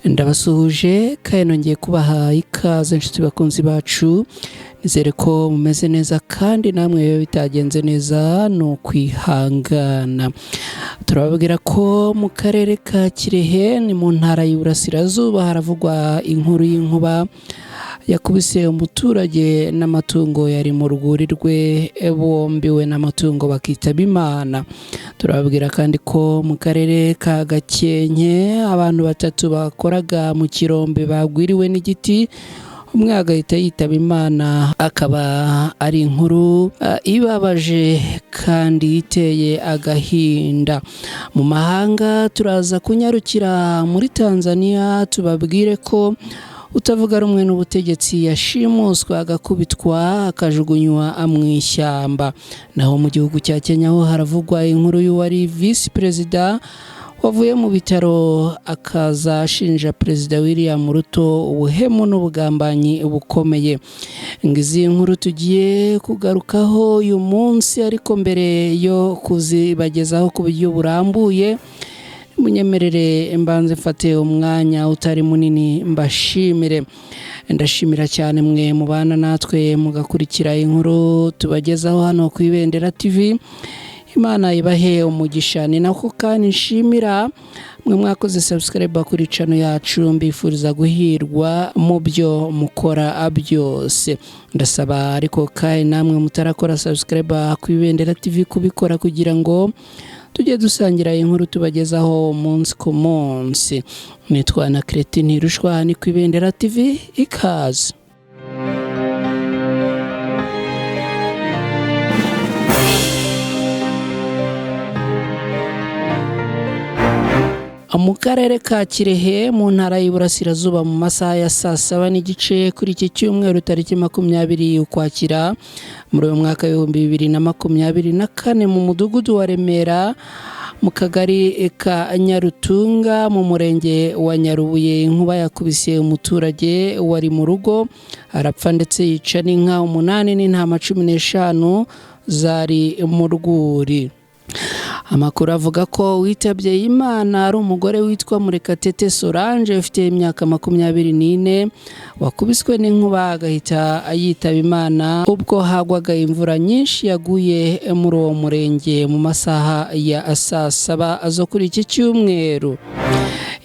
Ndabasuhuje kandi nongeye kubaha ikaze, inshuti bakunzi bacu. Nizere ko mumeze neza, kandi namwe iyo bitagenze neza ni ukwihangana. Turababwira ko mu karere ka Kirehe, ni mu ntara y'Iburasirazuba, haravugwa inkuru y'inkuba yakubise umuturage n'amatungo yari mu rwuri rwe, bombi we n'amatungo bakitaba Imana. Turababwira kandi ko mu karere ka Gakenke abantu batatu bakoraga mu kirombe bagwiriwe n'igiti, umwe agahita yitaba Imana, akaba ari inkuru ibabaje kandi iteye agahinda. Mu mahanga turaza kunyarukira muri Tanzania, tubabwire ko utavuga rumwe n'ubutegetsi yashimuswe, agakubitwa, akajugunywa mu ishyamba. Naho mu gihugu cya Kenya ho haravugwa inkuru y'uwari visi perezida wavuye mu bitaro akaza ashinja Perezida William Ruto ubuhemu n'ubugambanyi bukomeye. Ngizi inkuru tugiye kugarukaho uyu munsi, ariko mbere yo kuzibagezaho ku buryo burambuye, munyemerere mbanze mfate umwanya utari munini mbashimire. Ndashimira cyane mwe mubana natwe mugakurikira inkuru tubagezaho hano ku Ibendera TV. Imana ibahe umugisha. Ni nako kandi nshimira mwe mwakoze subscribe kuri channel yacu, mbifuriza guhirwa mu byo mukora byose. Ndasaba ariko kandi namwe mutarakora subscribe ku Ibendera TV kubikora kugira ngo tujye dusangira inkuru tubagezaho umunsi ku munsi. Nitwa na Cretine Ntirushwa, ni ku Ibendera TV. Ikaze. Mu karere ka Kirehe, mu ntara y'Iburasirazuba, mu masaha ya saa 7:30 kuri iki cyumweru tariki 20 Ukwakira muri uyu mwaka 2024, mu mudugudu wa Remera, mu kagari ka Nyarutunga, mu murenge wa Nyarubuye, inkuba yakubise umuturage wari mu rugo arapfa, ndetse yica n'inka 8 n'intama 15 zari mu rwuri. Amakuru avuga ko uwitabye Imana ari umugore witwa Murekatete Solange, ufite imyaka 24, wakubiswe n'inkuba agahita yitaba Imana ubwo hagwaga imvura nyinshi yaguye muri uwo murenge mu masaha ya saa 7 zo kuri iki cyumweru.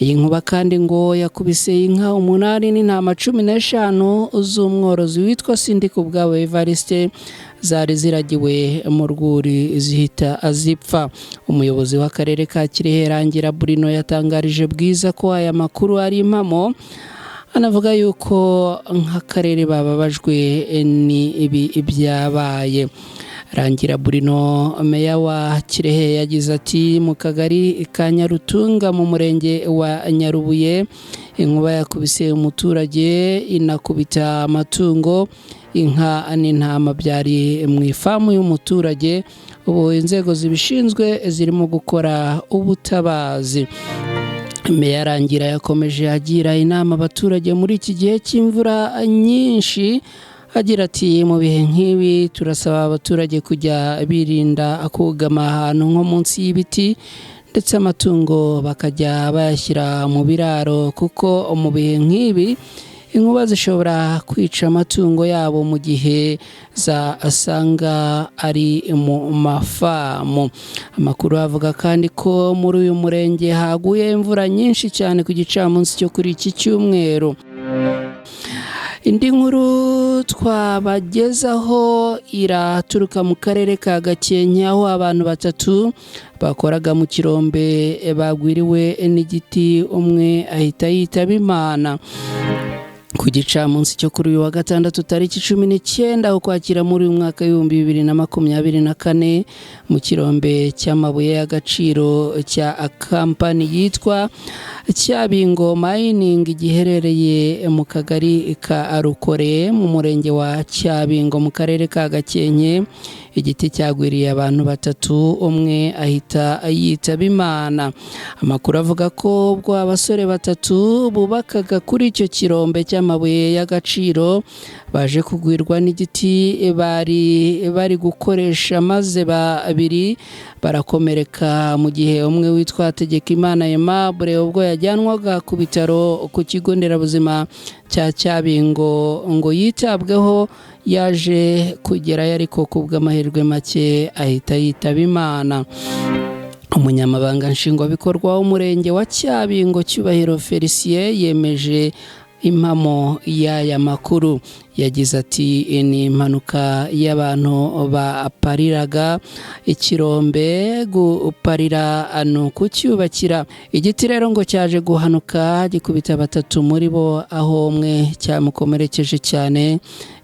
Iyi nkuba kandi ngo yakubise inka 8 n'intama 15 z'umworozi witwa Sindikubwabo Evariste zari ziragiwe mu rwuri, zihita zipfa. Umuyobozi w'akarere ka Kirehe, Rangira Bruno, yatangarije Bwiza ko aya makuru ari impamo, anavuga yuko nk'akarere bababajwe ni ibi byabaye. Rangira Bruno, meya wa Kirehe, yagize ati: "Mu kagari ka Nyarutunga, mu murenge wa Nyarubuye, inkuba yakubise umuturage inakubita amatungo, inka n'intama byari mu ifamu y'umuturage. Ubu inzego zibishinzwe zirimo gukora ubutabazi." Meya Rangira yakomeje agira inama abaturage muri iki gihe cy'imvura nyinshi, agira ati: "Mu bihe nk'ibi turasaba abaturage kujya birinda kugama ahantu nko munsi y'ibiti, ndetse amatungo bakajya bayashyira mu biraro, kuko mu bihe nk'ibi inkuba zishobora kwica amatungo yabo mu gihe zasanga ari mu mafamu." Amakuru avuga kandi ko muri uyu murenge haguye imvura nyinshi cyane ku gicamunsi cyo kuri iki cyumweru. Indi nkuru twabagezaho iraturuka mu karere ka Gakenke, aho abantu batatu bakoraga mu kirombe bagwiriwe n'igiti, umwe ahita yitaba Imana. Ku gicamunsi cyo kuri uyu wa gatandatu tariki 19 Ukwakira muri uyu mwaka 2024, mu kirombe cy'amabuye y'agaciro cya kampani yitwa Cyabingo Mining giherereye mu kagari ka Rukore, mu murenge wa Cyabingo, mu karere ka Gakenke, Igiti cyagwiriye abantu batatu, umwe ahita yitaba Imana. Amakuru avuga ko ubwo abasore batatu bubakaga kuri icyo kirombe cy'amabuye y'agaciro baje kugwirwa n'igiti bari bari gukoresha, maze babiri barakomereka, mu gihe umwe witwa Hategekimana Aimable ubwo yajyanwaga ku bitaro ku kigo nderabuzima cya Cyabingo ngo yitabweho, yaje kugerayo ariko ku bw'amahirwe make ahita yitaba Imana. Umunyamabanga nshingwabikorwa w'umurenge wa Cyabingo, Cyubahiro Felicien, yemeje impamo y'aya makuru. Yagize ati: "Ni impanuka y'abantu bapariraga ikirombe. Guparira ni ukucyubakira. Igiti rero ngo cyaje guhanuka gikubita batatu muri bo, aho umwe cyamukomerekeje cyane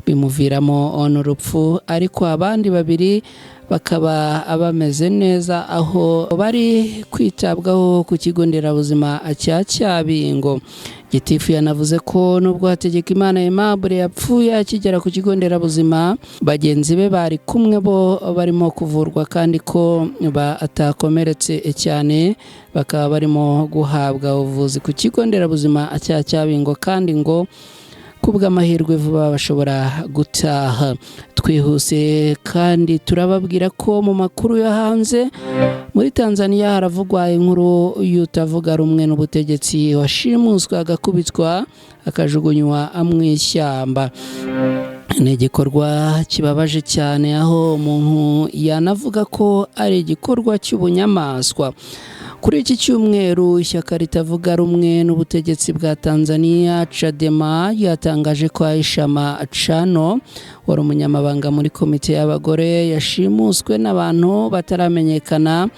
bimuviramo n'urupfu, ariko abandi babiri bakaba bameze neza aho bari kwitabwaho ku kigo nderabuzima cya Cyabingo." Gitifu yanavuze ko nubwo Hategekimana Aimable yapfuye akigera ku kigo nderabuzima, bagenzi be bari kumwe bo barimo kuvurwa, kandi ko batakomeretse cyane, bakaba barimo guhabwa ubuvuzi ku kigo nderabuzima cya Cyabingo, kandi ngo kubw'amahirwe vuba bashobora gutaha. Twihuse kandi turababwira ko mu makuru yo hanze, muri Tanzania haravugwa inkuru y'utavuga rumwe n'ubutegetsi washimuswe, agakubitwa, akajugunywa mu ishyamba. Ni igikorwa kibabaje cyane, aho umuntu yanavuga ko ari igikorwa cy'ubunyamaswa. Kuri iki cyumweru, ishyaka ritavuga rumwe n'ubutegetsi bwa Tanzania, Chadema, ryatangaje ko Aisha Machano, wari umunyamabanga muri komite y'abagore, yashimuswe n'abantu bataramenyekana,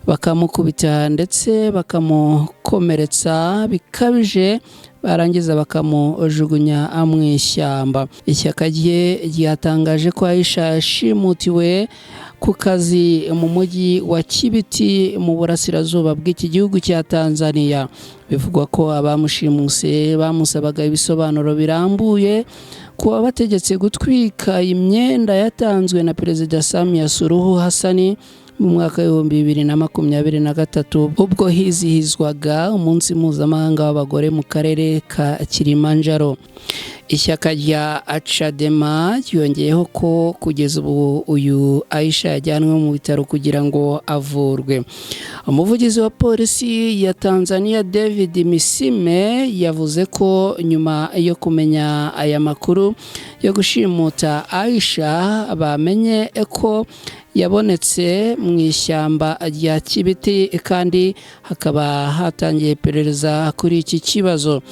bakamukubita ndetse bakamukomeretsa bikabije, barangiza bakamujugunya mu ishyamba. Ishyaka rye ryatangaje ko Aisha yashimutiwe ku kazi mu mujyi wa Kibiti mu burasirazuba bw'iki gihugu cya Tanzania. Bivugwa ko abamushimuse bamusabaga ibisobanuro birambuye ku wabategetse gutwika imyenda yatanzwe na Perezida Samia Suluhu Hassan mu mwaka w'2023, ubwo hizihizwaga umunsi mpuzamahanga w'abagore mu karere ka Kilimanjaro. Ishyaka rya Chadema ryongeyeho ko kugeza ubu uyu Aisha yajyanwe mu bitaro kugira ngo avurwe. Umuvugizi wa polisi ya Tanzania, David Misime, yavuze ko nyuma yo kumenya aya makuru yo gushimuta Aisha, bamenye ko yabonetse mu ishyamba rya Kibiti, kandi hakaba hatangiye iperereza kuri iki kibazo.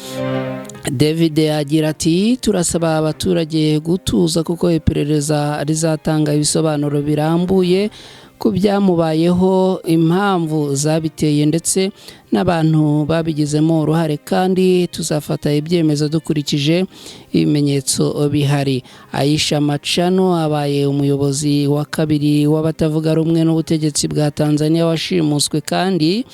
David agira ati: "Turasaba abaturage gutuza kuko iperereza rizatanga ibisobanuro birambuye ku byamubayeho, impamvu zabiteye ndetse n'abantu babigizemo uruhare, kandi tuzafata ibyemezo dukurikije ibimenyetso bihari." Aisha Machano abaye umuyobozi wa kabiri w'abatavuga rumwe n'ubutegetsi bwa Tanzania washimuswe kandi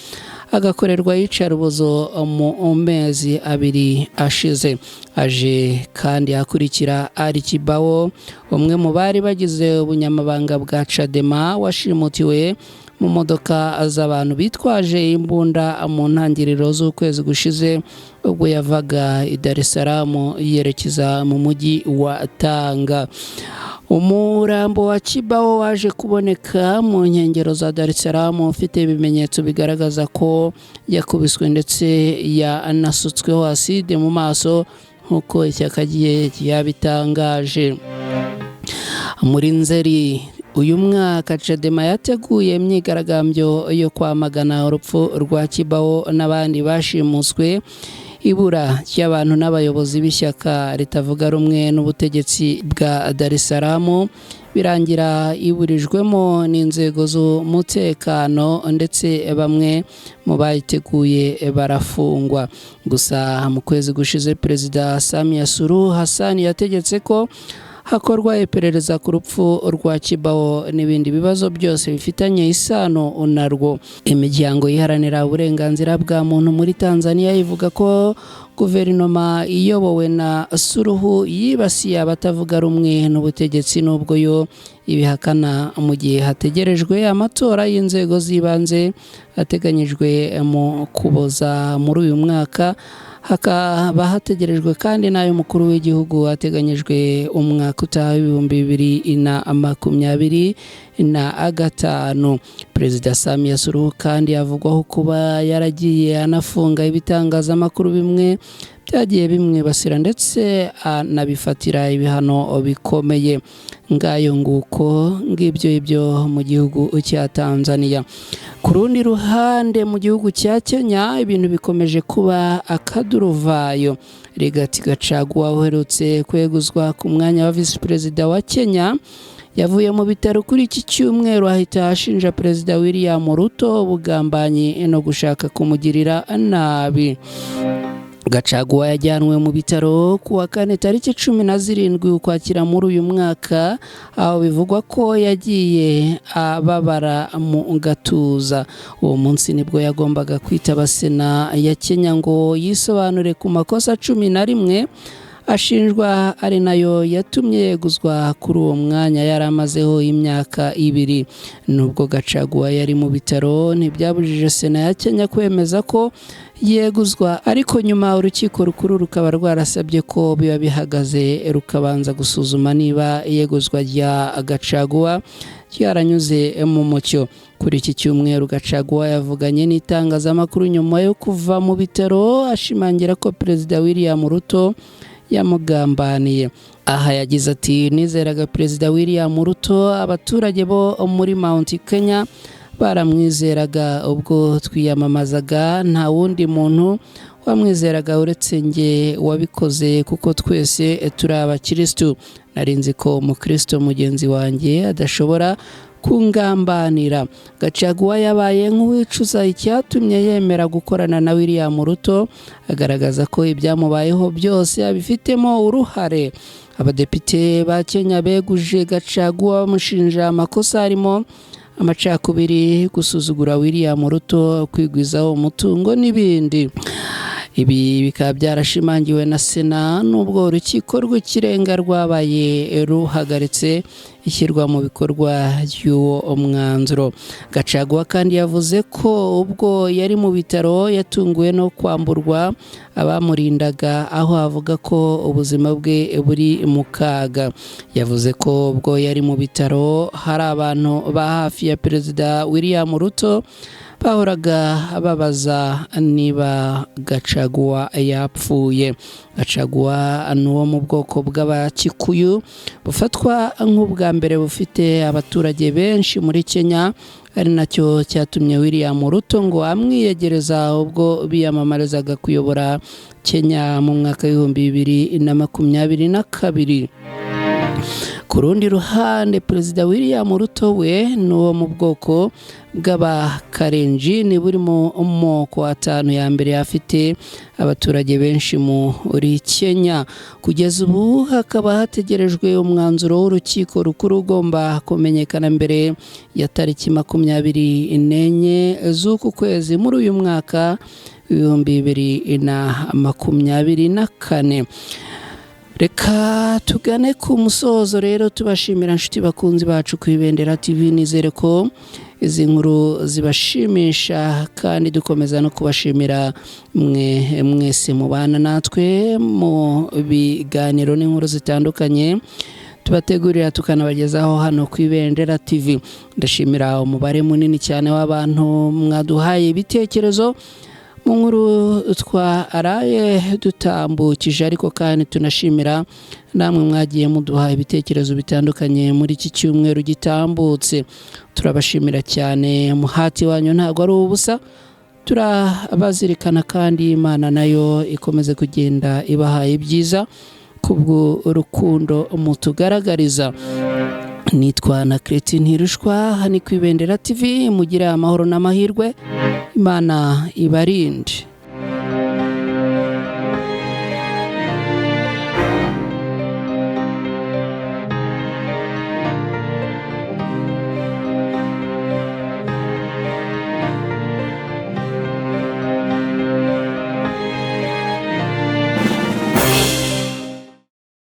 agakorerwa iyicarubozo mu mezi 2 ashize. Aje kandi akurikira Ali Kibawo, umwe mu bari bagize ubunyamabanga bwa Chadema, washimutiwe mu modoka z'abantu bitwaje imbunda mu ntangiriro z'ukwezi gushize, ubwo yavaga i Dar es Salaam yerekeza mu mujyi wa Tanga. Umurambo wa Kibawo waje kuboneka mu nkengero za Dar es Salaam, ufite ibimenyetso bigaragaza ko yakubiswe ndetse yanasutsweho aside mu maso, nk'uko ishyaka rye ryabitangaje. Muri Nzeri uyu mwaka, Chadema yateguye imyigaragambyo yo kwamagana urupfu rwa Kibawo n'abandi bashimuswe, ibura ry'abantu n'abayobozi b'ishyaka ritavuga rumwe n'ubutegetsi bwa Dar es Salaam, birangira iburijwemo n'inzego z'umutekano, ndetse bamwe mu bayiteguye barafungwa. Gusa mu kwezi gushize, Perezida Samia Suluhu Hassan yategetse ko hakorwa iperereza ku rupfu rwa Kibawo n'ibindi bibazo byose bifitanye isano narwo. Imiryango iharanira uburenganzira bwa muntu muri Tanzania ivuga ko guverinoma iyobowe na Suluhu yibasiye abatavuga rumwe n'ubutegetsi, n'ubwo yo ibihakana, mu gihe hategerejwe amatora y'inzego z'ibanze ateganyijwe mu Kuboza muri uyu mwaka, hakaba hategerejwe kandi n'ay'umukuru w'igihugu ateganyijwe umwaka utaha 2025. Perezida Samia Suluhu kandi avugwaho kuba yaragiye anafunga ibitangazamakuru bimwe byagiye bimwibasira ndetse anabifatira ibihano bikomeye. Ngayo nguko ngibyo ibyo mu gihugu cya Tanzania. Ku rundi ruhande, mu gihugu cya Kenya ibintu bikomeje kuba akaduruvayo. Rigathi Gachagua uherutse kweguzwa ku mwanya wa visi perezida wa Kenya yavuye mu bitaro kuri iki cyumweru, ahita ashinja Perezida William Ruto ubugambanyi no gushaka kumugirira nabi. Gachagua yajyanwe mu bitaro ku wa kane tariki 17 Ukwakira muri uyu mwaka, aho bivugwa ko yagiye ababara mu gatuza. Uwo munsi nibwo yagombaga kwitaba Sena ya Kenya ngo yisobanure ku makosa 11 ashinjwa, ari nayo yatumye yeguzwa kuri uwo mwanya yari amazeho imyaka 2. Nubwo Gachagua yari mu bitaro, ntibyabujije Sena ya Kenya kwemeza ko yeguzwa, ariko nyuma urukiko rukuru rukaba rwarasabye ko biba bihagaze, rukabanza gusuzuma niba iyeguzwa rya Gachagua ryaranyuze mu mucyo. Kuri iki cyumweru Gachagua yavuganye n'itangazamakuru nyuma yo kuva mu bitaro, ashimangira ko Perezida William Ruto yamugambaniye. Aha yagize ati: "Nizeraga Perezida William Ruto, abaturage bo muri Mount Kenya baramwizeraga ubwo twiyamamazaga, nta wundi muntu wamwizeraga uretse njye wabikoze kuko twese turi abakirisitu. Nari nzi ko umukristo mugenzi wanjye adashobora kungambanira." Gachagua yabaye nk'uwicuza icyatumye yemera gukorana na William Ruto, agaragaza ko ibyamubayeho byose abifitemo uruhare. Abadepite ba Kenya beguje Gachagua bamushinja amakosa arimo amacakubiri, gusuzugura William Ruto, kwigwizaho umutungo n'ibindi. Ibi bikaba byarashimangiwe na Sena, nubwo urukiko rw'ikirenga rwabaye ruhagaritse ishyirwa mu bikorwa ry'uwo mwanzuro. Gachagua kandi yavuze ko ubwo yari mu bitaro yatunguwe no kwamburwa abamurindaga, aho avuga ko ubuzima bwe buri mu kaga. Yavuze ko ubwo yari mu bitaro hari abantu ba hafi ya Perezida William Ruto bahoraga babaza niba Gachagua yapfuye. Gachagua ni uwo mu bwoko bw'Abakikuyu, bufatwa nk'ubwa mbere bufite abaturage benshi muri Kenya, ari nacyo cyatumye William Ruto ngo amwiyegereza ubwo biyamamarizaga kuyobora Kenya mu mwaka w'2022. Ku rundi ruhande, Perezida William Ruto we ni uwo mu bwoko bw'Abakarenjini, buri mu moko 5 ya mbere afite abaturage benshi muri Kenya. Kugeza ubu hakaba hategerejwe umwanzuro w'urukiko rukuru ugomba kumenyekana mbere ya tariki 24 z'uku kwezi muri uyu mwaka 2024. Reka tugane ku musozo rero, tubashimira inshuti bakunzi bacu ku Ibendera TV. Nizere ko izi nkuru zibashimisha, kandi dukomeza no kubashimira mwe mwese mubana natwe mu biganiro n'inkuru zitandukanye tubategurira tukanabagezaho hano ku Ibendera TV. Ndashimira umubare munini cyane w'abantu mwaduhaye ibitekerezo mu nkuru twaraye dutambukije, ariko kandi tunashimira namwe mwagiye muduha ibitekerezo bitandukanye muri iki cyumweru gitambutse. Turabashimira cyane, umuhati wanyu ntabwo ari ubusa, turabazirikana, kandi Imana nayo ikomeze kugenda ibahaye ibyiza kubw'urukundo mutugaragariza. Nitwa na Christine Ntirushwa, ni ku Ibendera TV. Mugire amahoro n'amahirwe, Imana ibarinde.